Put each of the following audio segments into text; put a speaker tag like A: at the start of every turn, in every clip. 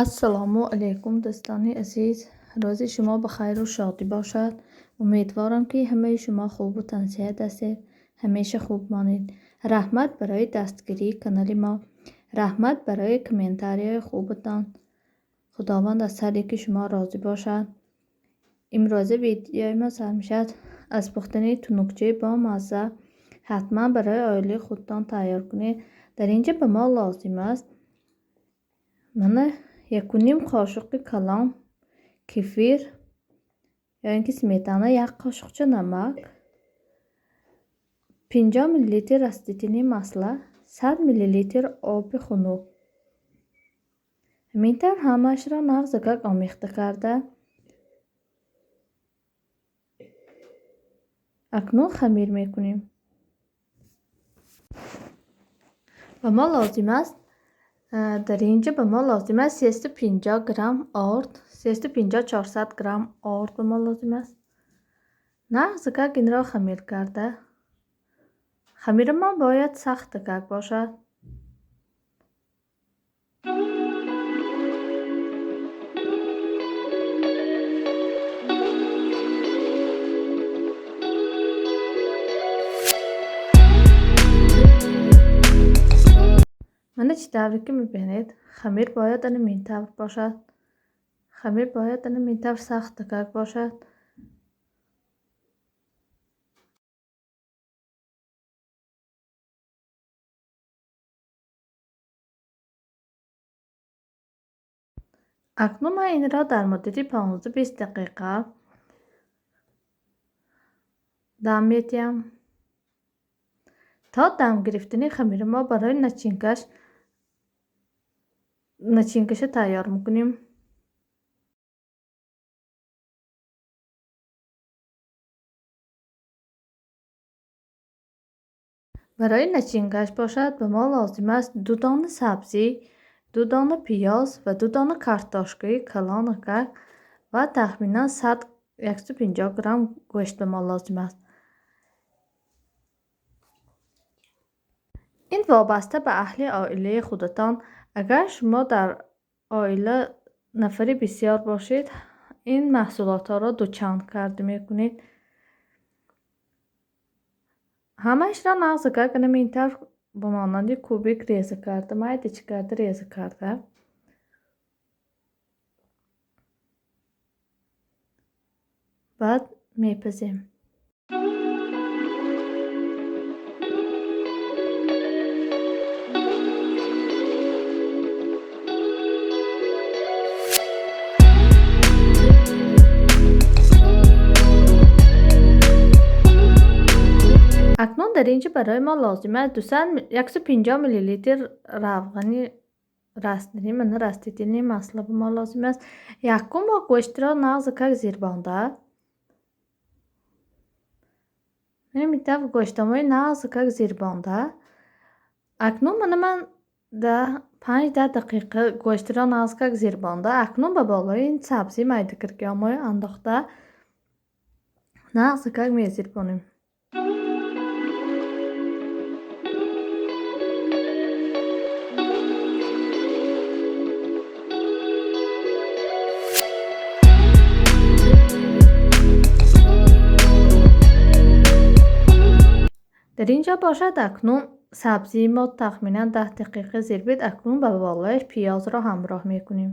A: Ассалому алайкум, дӯстони азиз. Рӯзи шумо ба хайру шодӣ бошад. Умедворам, ки ҳамаи шумо хубу тансиҳат ҳастед. Ҳамеша хуб монед. Раҳмат барои дастгирии канали мо. Раҳмат барои комментарияи хубатон. Худованд аз ҳар яки шумо розӣ бошад. Имрӯза видеои мо сар мешавад аз пухтани тунукчаи бо мазза. Ҳатман барои оилаи худтон тайёр кунед. Дар ин ҷо ба мо лозим аст мана 1,5 қошуқи калон кефир ё ин ки сметана, як қошуқча намак, 50 миллилитр растительное масло, 100 миллилитр оби хунук. Ҳамин тавр ҳамаашро нағзакак омехта карда, акнун хамир мекунем. Ба мо лозим аст, дар ин ҷо ба мо лозим аст 350 грамм орд, 350-400 грамм орд ба мо лозим аст. Нағзакак инро хамир карда. Хамири мо бояд сахтакак бошад. Мана чӣ тавре ки мебинед, хамир бояд ана ин тавр бошад. Хамир бояд ана ин тавр сахтакак бошад. Акнун ман инро дар муддати 15-20 дақиқа дам медиҳам. То дам гирифтани хамири мо барои начинкаша тайёр мекунем. Барои начинкаш бошад ба мо лозим аст 2 дона сабзӣ, 2 дона пиёз ва 2 дона картошкаи калонакак ва тахминан 150 грамм гӯшт ба мо лозим аст. Ин вобаста ба аҳли оилаи худатон. Агар шумо дар оила нафари бисёр бошед, ин маҳсулотҳоро дучанд карда мекунед. Ҳамаашро нағзакак ана ин тавр ба монанди кубик реза карда, майдача карда реза карда. Баъд мепазем. Акнун дар ин ҷо барои мо лозим аст 150 миллилитр равғани растанӣ, мана растительное масло ба мо лозим аст. Якум мо гӯштро нағзакак зирбонда. Ҳамин тавр гӯштамои нағзакак зирбонда. Акнун мана ман 5-10 дақиқа гӯштро нағзакак зирбонда. Акнун ба болои ин сабзӣ майда киркиёмои андохта нағзакак мезирбонем. Дар ин ҷо бошад акнун сабзии мо тахминан 10 дақиқа зирбид. Акнун ба болояш пиёзро ҳамроҳ мекунем.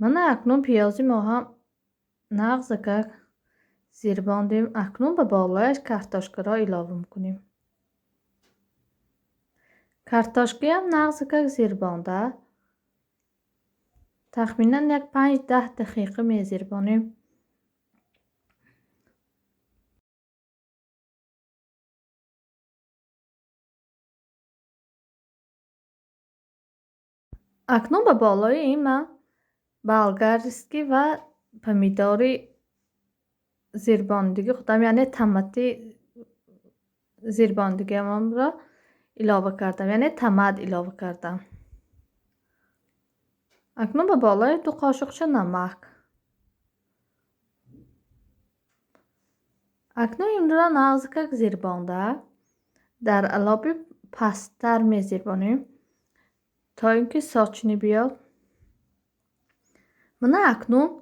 A: Мана акнун пиёзи мо ҳам нағзакак зирбондем. Акнун ба болояш картошкаро илова мекунем. Картошкаям нағзакак зирбонда. Тахминан як 5-10 дақиқа мезирбонем. Акнун ба болои ин ман болгарский ва помидори зирбондиги худам, яъне томати зирбондигиамонро илова кардам, яъне томат илова кардам. Акнун ба болои 2 қошуқча намак. Акнун инро нағзакак зирбонда дар алоби пасттар мезирбонем, то ин ки сочни биёд. Мана акнун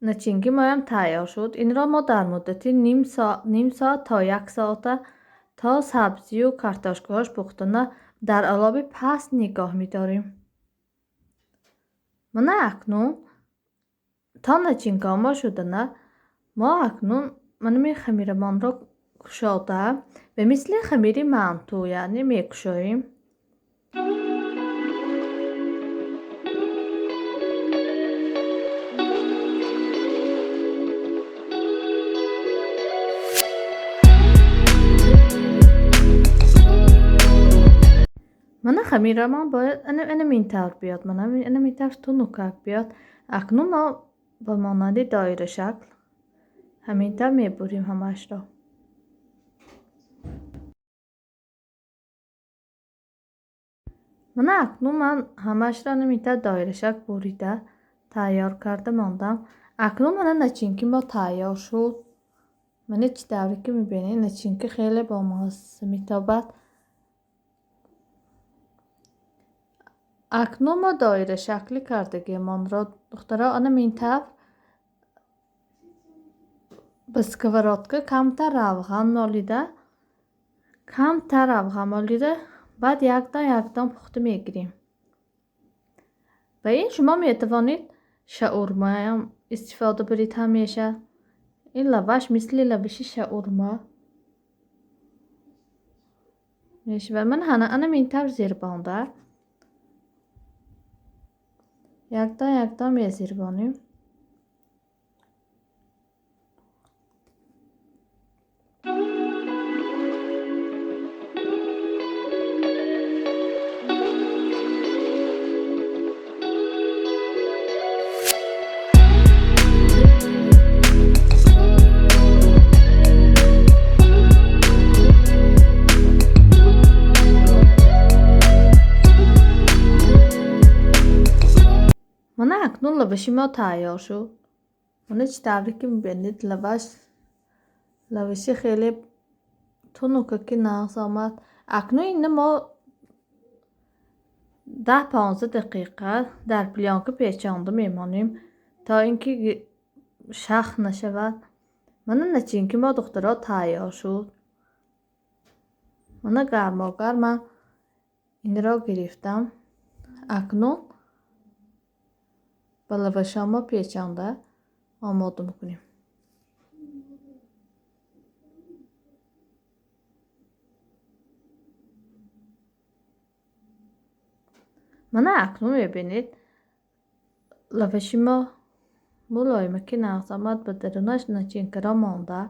A: начинки моям тайёр шуд. Инро мо дар муддати ним соат то як соата то сабзию картошкаҳош пухтана дар алоби паст нигоҳ медорем. Мана акнун то начинкаҳо мо шудана мо акнун манами хамирамонро кушода ба мисли хамири манту, яъне мекушоем. Мана хамирамон бояд ана ин тавр биёд, мана ана ин тавр тунукак биёд. Акнун мо ба монанди доирашакл ҳамин тавр мебурим ҳамаашро. Мана акнун ман ҳамаашро ана ин тавр доирашакл бурида тайёр карда мондам. Акнун мана начинки мо тайёр шуд. Мана чӣ тавре ки мебинед, начинки хеле бомазза метобад. Акнун мо доирашакли кардагиамонро, духтаро, ана ин тавр ба сковородка камтар равған молида, камтар равған молида, баъд якдам якдам пухта мегирем. Ба ин шумо метавонед шаурмаам истифода баред ҳамеша. Ин лаваш мисли лаваши шаурма мешавад. Ман ана ин тавр зирбонда якдам якдам мезирбонем. Мана акнун лаваши мо тайёр шуд. Мана чӣ тавре ки мебинед, лаваши хеле тунукаки нағз омад. Акнун ина мо 10-15 дақиқа дар плёнка печонда мемонем, то ин ки шах нашавад. Мана начинки мо, духтаро, тайёр шуд. Мана гармогарм ман инро гирифтам. Акнун ба лавашҳо мо печонда омода мекунем. Мана акнун мебинед, лаваши мо мулоимаки нағз омад, ба дарунаш начинкаро монда.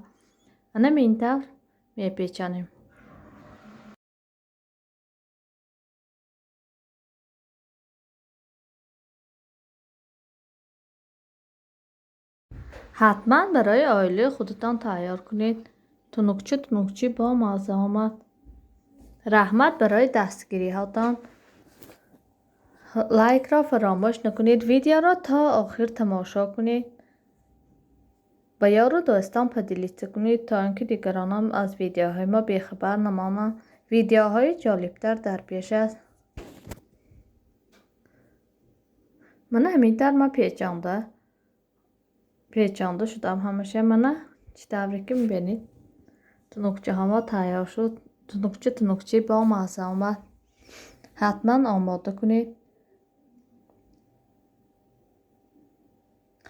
A: Ана ин тавр мепечонем. Ҳатман барои оилаи худатон тайёр кунед. Тунукчи тунукчи бо мазза омад. Раҳмат барои дастгириҳотон. Лайкро фаромӯш накунед, видеоро то охир тамошо кунед. Ба ёру дӯстон поделиться кунед, то ин ки дигаронам аз видеоҳои мо бехабар намонанд. Видеоҳои ҷолибтар дар пеш аст. Мана ҳамин тавр ман печонда шудам ҳамаша. Мана чӣ тавре ки мебинед, тунукчаҳо мо тайёр шуд. Тунукчи тунукчи бо мазза омад. Ҳатман омода кунед.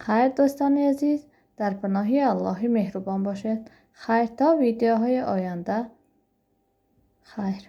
A: Хайр, дӯстони азиз, дар паноҳи Аллоҳи меҳрубон бошед. Хайр то видеоҳои оянда. Хайр.